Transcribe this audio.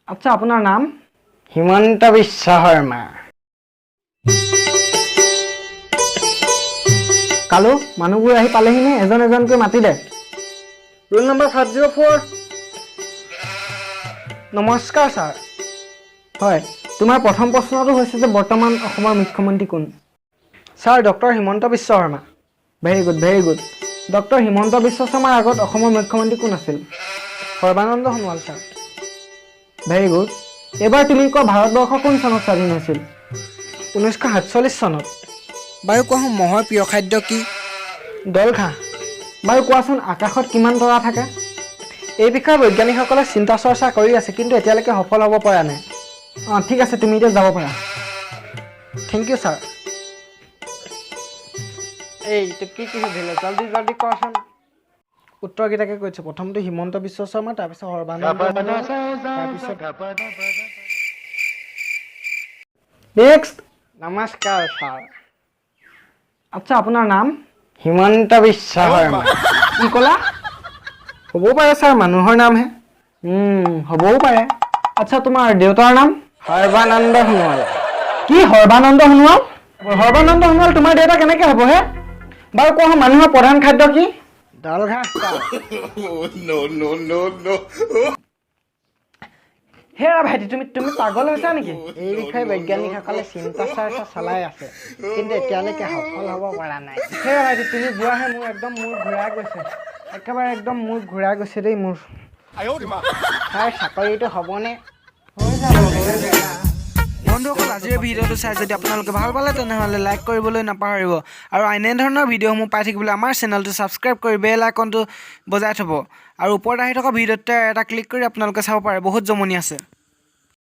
আচ্ছা, আপোনাৰ নাম? হিমন্ত বিশ্ব শৰ্মা। কালু, মানুহবোৰ আহি পালেহিনে? এজন এজনকৈ মাতি দে। Roll number 504। নমস্কাৰ ছাৰ। হয়, তোমাৰ প্ৰথম প্ৰশ্নটো হৈছে যে বৰ্তমান অসমৰ মুখ্যমন্ত্ৰী কোন? Sir, doctor Himanta Biswa Sarma. Very good, very good. Doctor Himanta Biswa শৰ্মাৰ আগত অসমৰ মুখ্যমন্ত্ৰী কোন আছিল? Sarbananda Sonowal sir. Very good. এইবাৰ তুমি কোৱা, ভাৰতবৰ্ষ কোন চনত স্বাধীন হৈছিল? 1947 চনত। বাৰু কোৱাচোন, মহৰ প্ৰিয় খাদ্য কি? দলঘাঁহ। বাৰু কোৱাচোন, আকাশত কিমান তৰা থাকে? এই বিষয়ে বৈজ্ঞানিকসকলে চিন্তা চৰ্চা কৰি আছে, কিন্তু এতিয়ালৈকে সফল হ'ব পৰা নাই। অঁ, ঠিক আছে, তুমি এতিয়া যাব পাৰা। Thank you sir. এই তোক কি কি সুধিলে? জলদি জলদি কচোন। উত্তৰকেইটাকে কৈছোঁ। প্ৰথমটো হিমন্ত বিশ্ব শৰ্মা, তাৰপিছত সৰ্বানন্দ সোণোৱাল, তাৰপিছত নেক্সট। নমস্কাৰ ছাৰ। আচ্ছা, আপোনাৰ নাম? হিমন্ত বিশ্ব শৰ্মা। কি ক'লা? হ'বও পাৰে ছাৰ, মানুহৰ নামহে। হ'বও পাৰে। আচ্ছা, তোমাৰ দেউতাৰ নাম? সৰ্বানন্দ সোণোৱাল। কি, সৰ্বানন্দ সোণোৱাল? সৰ্বানন্দ সোণোৱাল তোমাৰ দেউতা কেনেকে হ'ব হে? বাৰু কোৱা, মানুহৰ প্ৰধান খাদ্য কি? দলঘাঁহ sir. No, no, no, no. হেৰা ভাইটি, তুমি পাগল হৈছা নেকি? এই বিষয়ে বৈজ্ঞানিকসকলে চিন্তা চৰ্চা চলাই আছে, কিন্তু এতিয়ালৈকে সফল হ'ব পৰা নাই। হেৰা ভাইটি, তুমি যোৱাহে। মোৰ একদম মূৰ ঘূৰাই গৈছে, একেবাৰে একদম মূৰ ঘূৰাই গৈছে দেই মোৰ। ছাৰ, চাকৰিটো হ'বনে? হৈ যাব, হৈ যাব। বন্ধুসকল, আজিৰ ভিডিঅ'টো চাই যদি আপোনালোকে ভাল পালে, তেনেহ'লে লাইক কৰিবলৈ নাপাহৰিব আৰু এনেধৰণৰ ভিডিঅ'সমূহ পাই থাকিবলৈ আমাৰ চেনেলটো ছাবস্ক্ৰাইব কৰি বেল আইকনটো বজাই থ'ব আৰু ওপৰত আহি থকা ভিডিঅ'টোতে এটা ক্লিক কৰি আপোনালোকে চাব পাৰে, বহুত জমনি আছে।